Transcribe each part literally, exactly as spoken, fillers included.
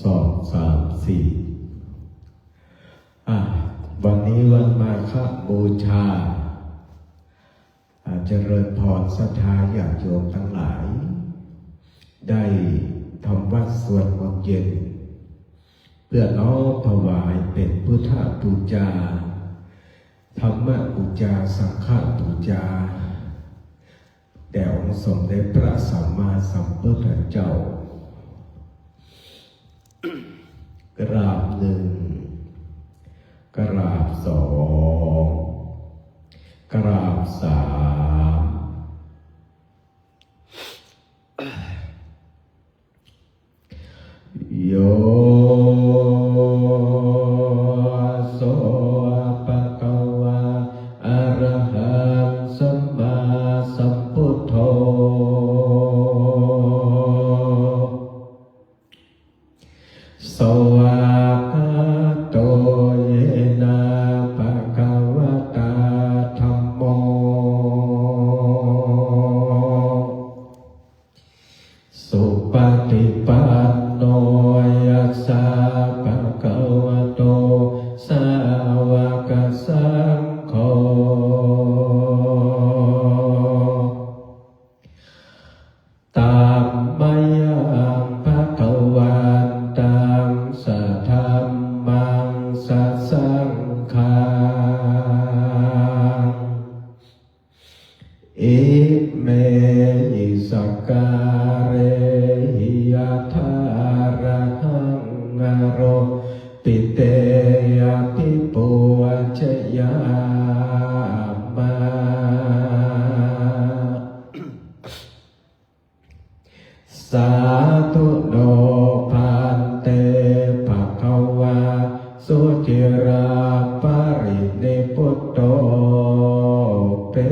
สอง สาม สี่ อ่ะ วันนี้วันมาฆบูชา อ่ะ เจริญพรศรัทธาญาติโยมทั้งหลาย ได้ทำวัตรสวดมนต์เย็น เพื่อน้อมถวายเป็นพุทธบูชา ธรรมบูชา สังฆบูชา แด่องค์สมเด็จพระสัมมาสัมพุทธเจ้า กราบหนึ่ง กราบสอง กราบสาม Yo so bhagavā arahaṃ sammāsambuddho, svākkhāto yena bhagavatā dhammo, supaṭipanno yassa bhagavato sāvakasaṅgho, tammayaṃ bhagavantaṃ sadhammaṃ sasaṅghaṃ, imehi sakkārehi yathārahaṃ āropitehi abhipūjayāma. Sādhu no bhante, bhagavā suciraparinibbutope,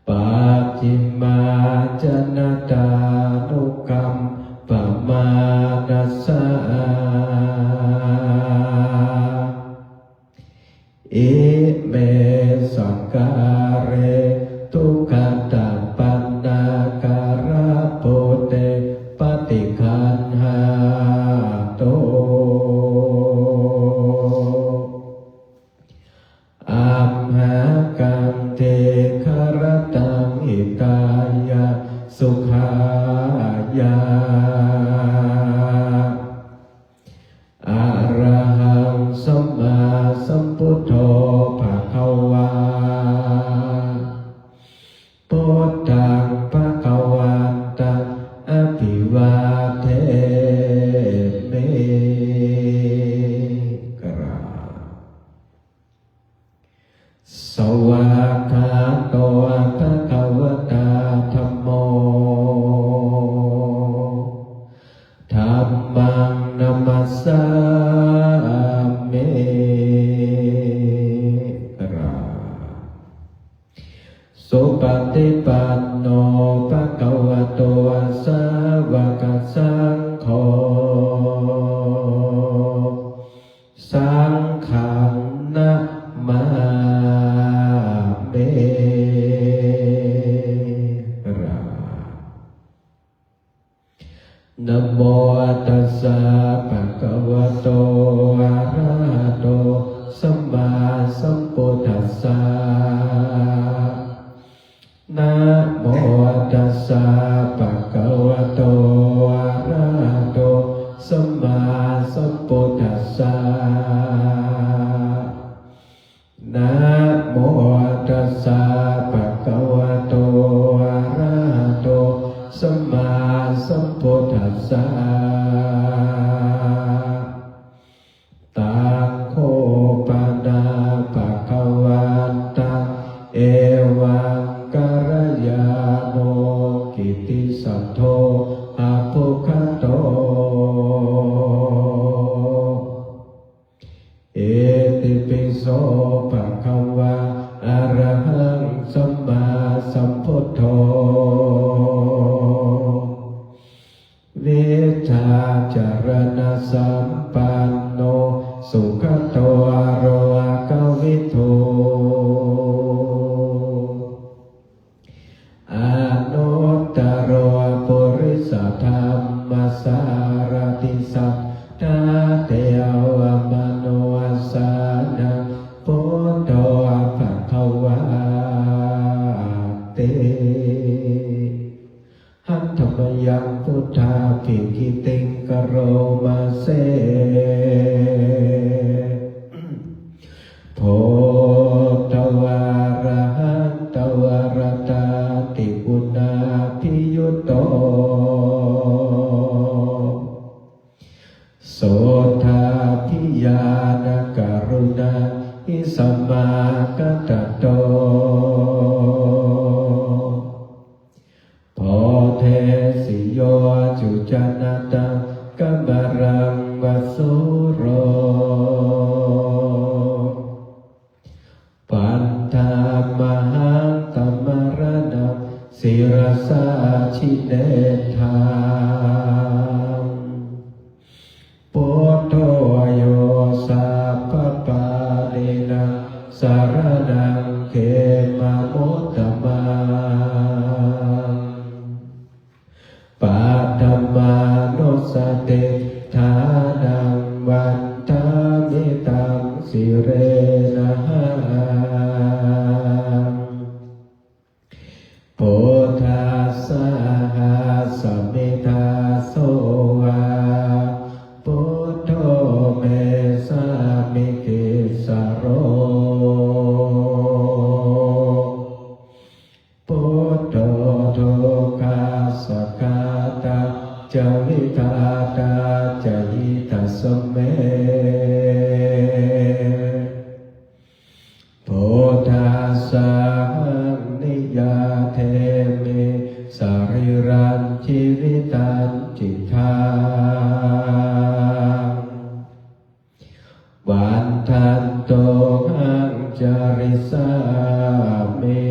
pacchimājanatānukampamānasā, ime sakkāre duggatapaṇṇākārabhūte paṭiggaṇhātu, amhākaṃ dīgharattaṃ hitāya sukhāya. Arahaṃ sammāsambuddho bhagavā, buddhaṃ bhagavantaṃ abhivādemi. กราบ Svākkhāto bhagavatā dhammo, gāthāyāma. Supaṭipanno bhagavato sāvakasaṅgho, saṅghaṃ namāmi. Namo tassa bhagavato arahato sammāsambuddhassa. Namo tassa bhagavato arahato sammāsambuddhassa. Namo tassa bhagavato arahato sammāsambuddhassa. Taṃ kho pana bhagavantaṃ evaṃ kalyāṇo kittisaddo abbhuggato. Itipi so bhagavā arahaṃ sammāsambuddho vijjācaraṇasampanno sugato lokavidū anuttaro purisadammasārathi satthā devamanussānaṃ buddho bhagavāti. Handa mayaṃ buddhābhigītiṃ karoma se. Buddho arahanto arattamatthiyo buddho, sotthābhiñāṇakaruṇāhi samāgatatto, bodhesi yo cuntattakkamaramma sūro, vandāmahaṃ tamaraṇaṃ sirasā jinendaṃ. Buddho yo sabbapāṇīnaṃ saraṇaṃ khemam uttamaṃ, paṭhamānussatiṭṭhānaṃ vandāmi taṃ sirenahaṃ. Buddhassāhasmi dāso va, buddho me sāmikissaro. Buddho dukkhassa ghātā ca vidhātā ca hitassa me. Buddhassāhaṃ niyyādemi sarīrañjīvitañcidaṃ. Vandantohaṃ carissāmi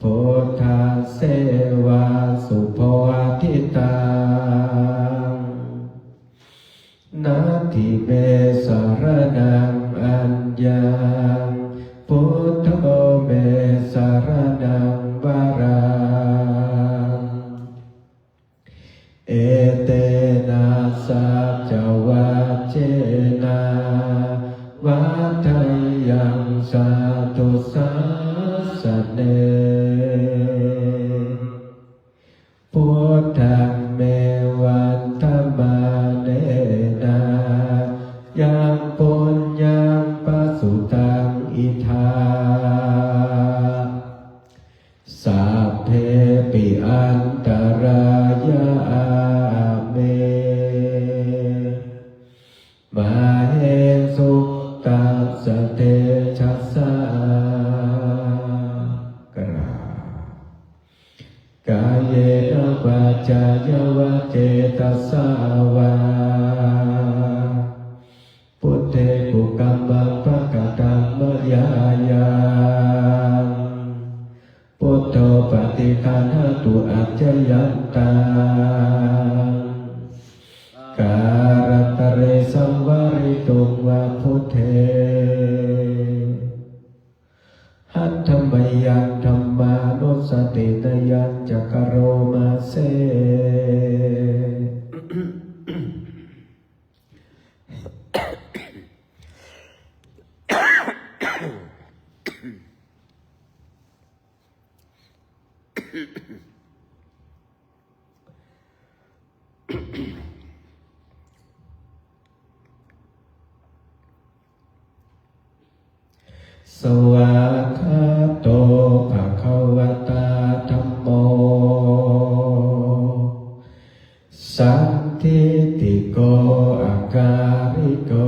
buddhasseva subodhitaṃ. Natthi me saraṇaṃ aññaṃ, buddho me saraṇaṃ varaṃ. Etena saccavajjena vaḍḍheyyaṃ satthu sāsane. Buddhaṃ me vandamānena yaṃ puññaṃ pasutaṃ idha, sabbepi antarāyā me māhesuṃ tassa tejasā. กราบ Kāyena vācāya va cetasā vā, gaṇhatu accayantaṃ, kālantare saṃvarituṃ va buddhe. Handa mayaṃ dhammānussatinayañca karoma se. Svākkhāto bhagavatā dhammo, sandiṭṭhiko akāliko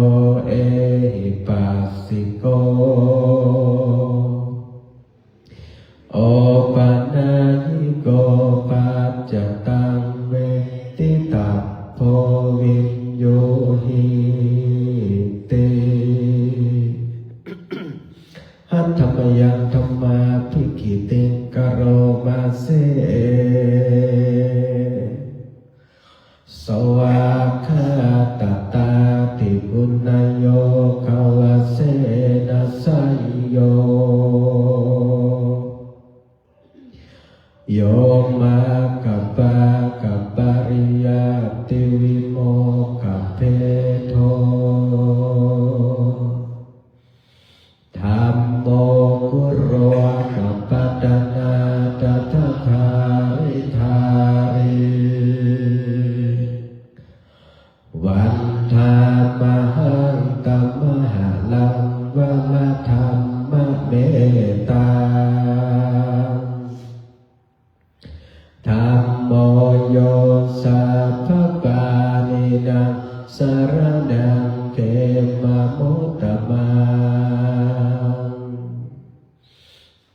ehipassiko, opanayiko paccattaṃ veditabbo viññūhīti. Handa mayaṃ dhammābhigītiṃ karoma se. Svākkhātatādiguṇayogavasena seyyo, yo maggapākapariyattivimokkhabhedo, dhammo kulokapatanā tathagāridhārī, vandāmahaṃ tamaharaṃ vana dhammamettaṃ. Dhammo yo sabbapāṇīnaṃ saraṇaṃ khemamuttamaṃ,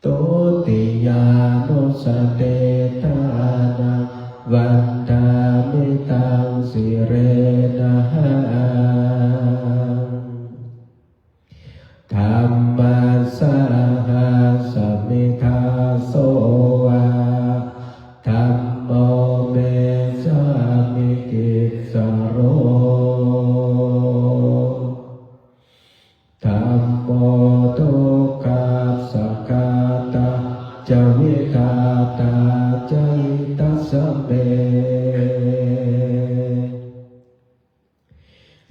dutiyānussatiṭṭhānaṃ vandāmi taṃ sirenahaṃ. Dhammassāhasmi dāso va, dhammo me sāmikissaro, dhammo dukkhassa ghātā ca vidhātā ca hitassa me.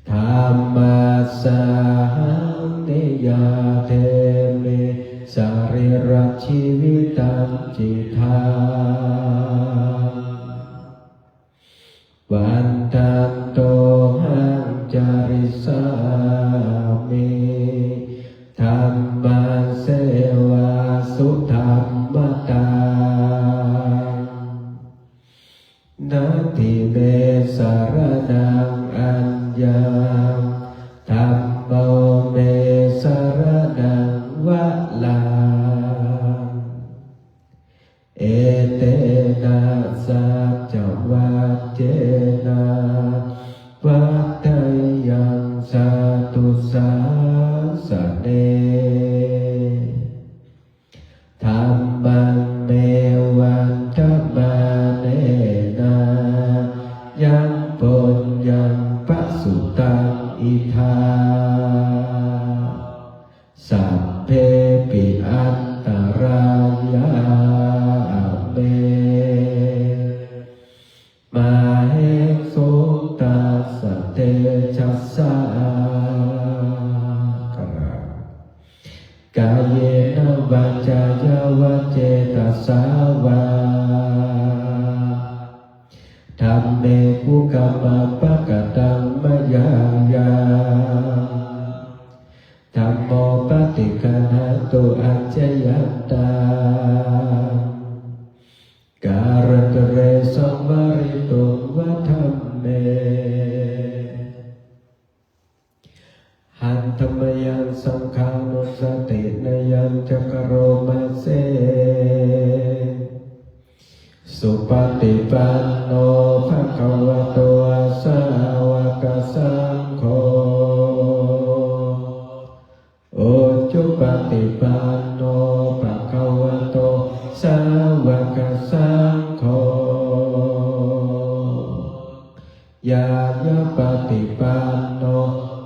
Dhammassāhaṃ niyyādemi sarīrajīvitañcidaṃ. Vandantohaṃ carissāmi dhammasseva sudhammataṃ. Natthi me saraṇaṃ aññaṃ, dhammo me saraṇaṃ varaṃ. Etena saccavajjena vaḍḍheyyaṃ satthusāsane. Dhammaṃ me vandamānena yaṃ puññaṃ pasutaṃ idha, sabbepi antarāyā me māhesuṃ tassa tejasā. กราบ Kāyena vācāya va cetasā vā, dhamme kukammaṃ pakataṃ mayā yaṃ, dhammo paṭiggaṇhatu accayantaṃ, kālantare saṃvarituṃ va dhamme. Handa mayaṃ saṅghānussatinayañca karoma se. Supaṭipanno bhagavato sāvakasaṅgho, ujupaṭipanno bhagavato sāvakasā Ñāyapaṭipanno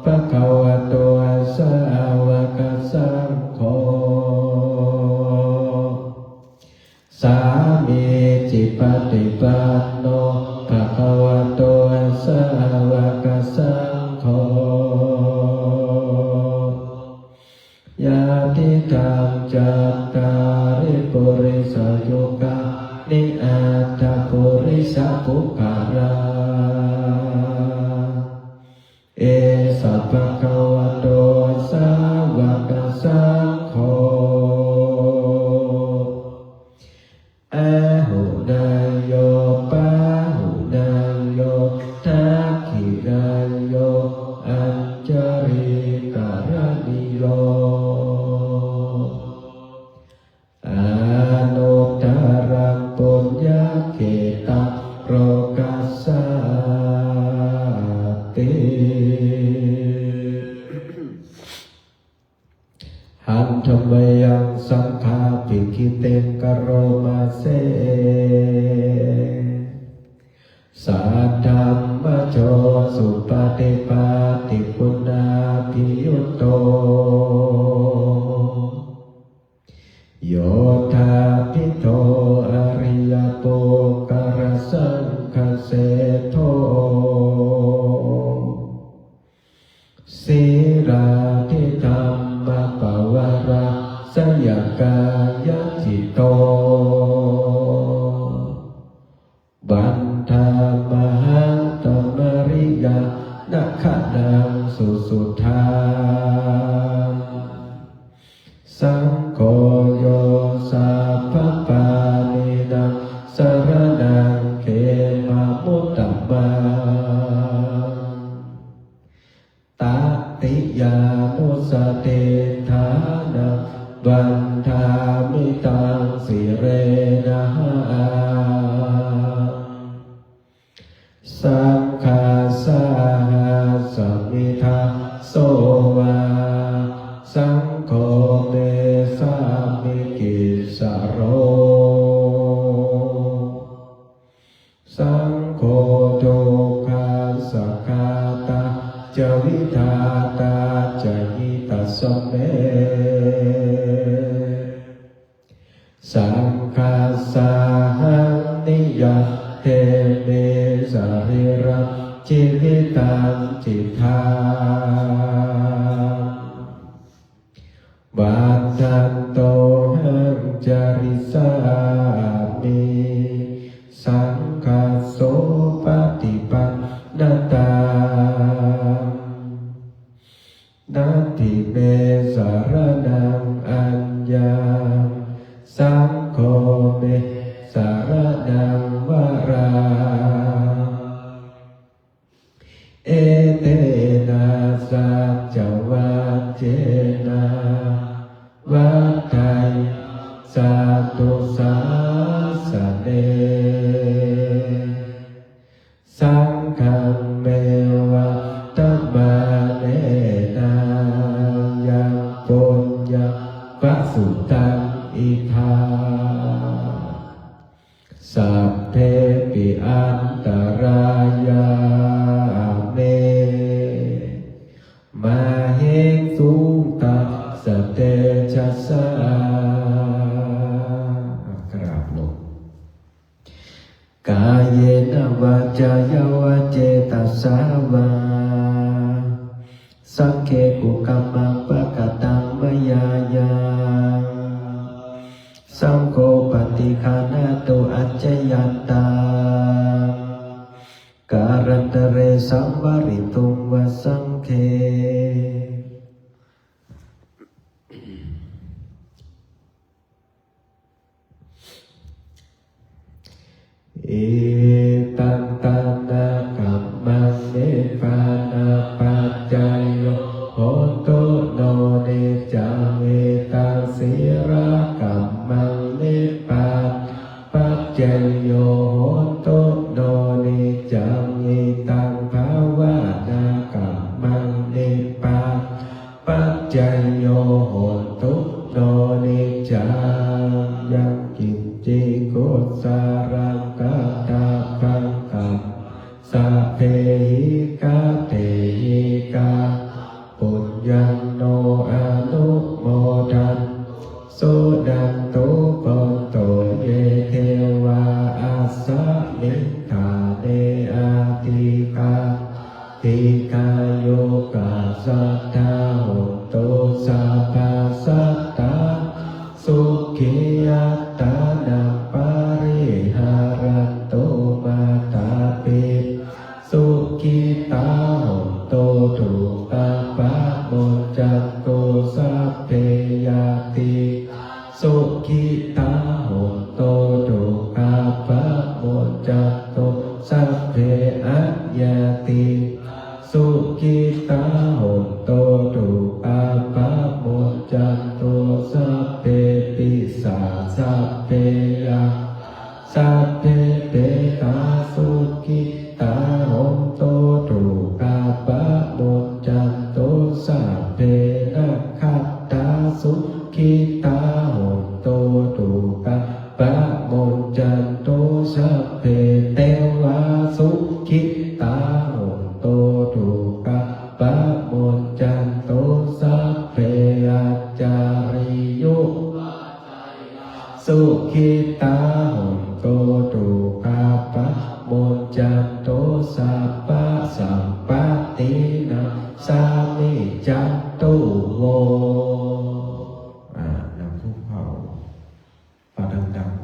bhagavato sāvakasaṅgho, sāmīcipaṭipanno bhagavato sāvakasaṅgho, yadidaṃ cattāri purisayugāni aṭṭha purisapuggalā, esa bhagavato sāvakasaṅgho, āhuneyyo pāhuneyyo dakkhiṇeyyo añjalikaraṇīyo, anuttaraṃ puññakkhettaṃ lokassāti. Handa mayaṃ saṅghābhigītiṃ karoma se. Saddhammajo supaṭipattiguṇābhiyutto, yoṭṭhabbidho ariyapuggalasaṅghaseṭṭho, sīlādidhammapavarāsayakāyacitto, vandāmahaṃtamarijaññaganāṃ susuddhaṃ. Saṅgho yo sabbapāṇīnaṃ saraṇaṃ khemamuttamaṃ, tatiyānussatiṭṭhānaṃ vandāmi taṃ sirenahaṃ. Saṅghassāhasmi dāso va, saṅgho me sāmikissaro, saṅgho dukkhassa ghātā ca vidhātā ca hitassa me. Saṅghassāhaṃ niyyādemi sarīrañjīvitañcidaṃ. Vandantohaṃ carissāmi saṅghassopaṭipannataṃ. Natthi me saraṇaṃ aññaṃ, saṅgho me saraṇaṃ varaṃ. Etena saccavajjena vaḍḍheyyaṃ satthu sāsane. Saṅghaṃ me vandamānena yaṃ puññaṃ pasutaṃ idha, sabbepi antarāyā me māhesuṃ tassa tejasā. กราบลง Kāyena vācāya va cetasā vā, saṅghe kukammaṃ pakataṃ mayā yaṃ, saṅgho paṭiggaṇhatu accayantaṃ, kālantare saṃvarituṃ va saṅghe. Idaṃ tāṇakammaṃ nibbānapaccayo hotu no niccaṃ. Idaṃ sīlakammaṃ nibbānapaccayo hotu no niccaṃ. Idaṃ bhāvanākammaṃ nibbāna paccayo hotu no niccaṃ. Yaṃ kiñci kusalaṃ kattabbaṃ kammaṃ sabbe ehi kattehi kataṃ puññaṃ no anumodantu, suṇantu bhonto ye devā asmiṃ ṭhāne adhigatā dīghāyukā sadā hontu sabbasattānaṃ sukhī attānaṃ pariharantu. Mātāpitā sukhitā hontu dukkhā pamuñcantu, sabbe ñātiyā sukhitā hontu dukkhā pamuñcantu, sabbe aññātiyā sukhitā hontu dukkhā pamuñcantu, sabbe pisā sabbe yakkhā sabbe petā sukhitā hontu dukkhā pamuñcantu, sabbe nakkhattā sukhitā hontu dukkhā pamuñcantu, sabbe devā sukhitā hontu dukkhā pamuñcantu, sabbe ācariyupajjhāyā sukhitā hontu dukkhā pamuñcantu, sabbasampattīnaṃ samijjhantu vo. อ่า นำพวกเรา เป่าดังๆ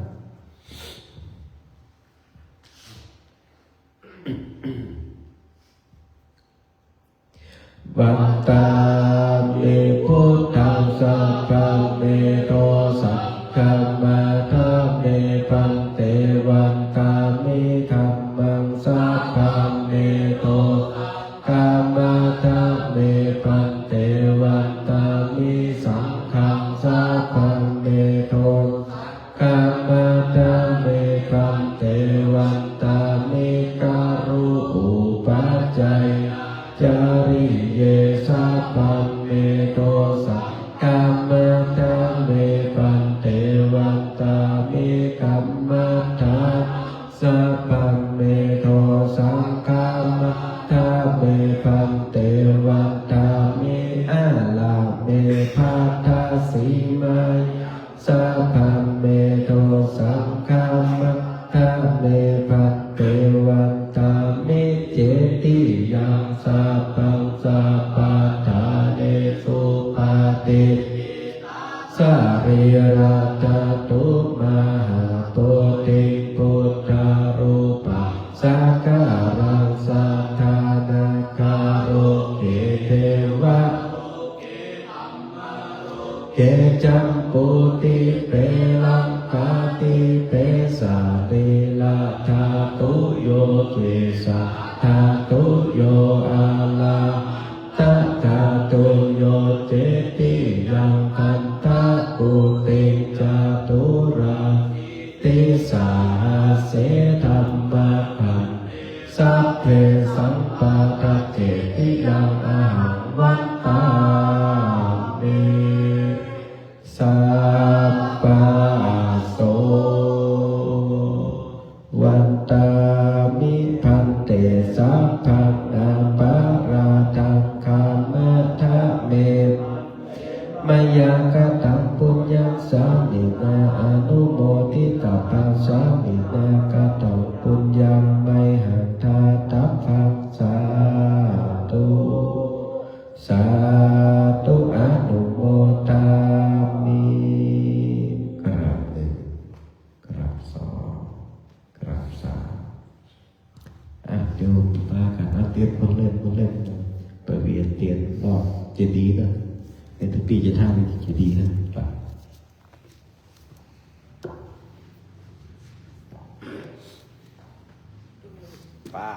Vandāmi buddhaṃ sabbaṃ me dosaṃ khamatha me bhante, vandāmi dhammaṃ sabbaṃ me dosaṃ khamatha me bhante, vandāmi saṅghaṃ sabbaṃ me dosaṃ khamatha me bhante, vandāmi karū upajjhāyācariye, sabbaṃ me dosaṃ khamatha me bhante, vandāmi kammadānaṃ sabbaṃ me dosaṃ khamatha me bhante, vandāmi ārāme bhaddasīmāyaṃ sabbaṃ me dosaṃ khamatha me bhante, vandāmi cetiyaṃ sabbaṃ sabbaṭṭhānesu patiṭṭhitā sarīraṃ dhātu mahābodhiṃ buddharūpaṃ sakalaṃ sadā nāgaloke devaloke jambudīpe laṅkādīpe sarīradhātuyo kesādhātuyo arahantadhātuyo cetiyaṃ gandhakuṭiṃ caturāsītisahasсе dhammakkhandhe sabbesaṃ paṭicchediyaṃ ahaṃ vandāmi sabbaso. Vandāmi bhante sabbaṃ aparādhaṃ khamatha me mayā kataṃ puññaṃ sāminā anumoditabbaṃ, sāminā kataṃ puññaṃ mayhaṃ dātabbaṃ, sādhu sādhu anumodāmi. กราบหนึ่ง กราบสอง กราบสาม อ่ะ โยมมากัน เอาเตียนคนเล่นคนเล่น ไปเวียนเตียนรอบเจดีย์นะ ในทุกปีจะท่าเจดีย์นะ ไป ปะ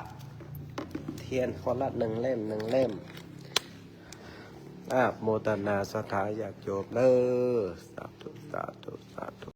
เทียนคนละหนึ่งเล่ม หนึ่งเล่ม อนุโมทนาศรัทธาญาติโยมเด้อ สาธุ สาธุ สาธุ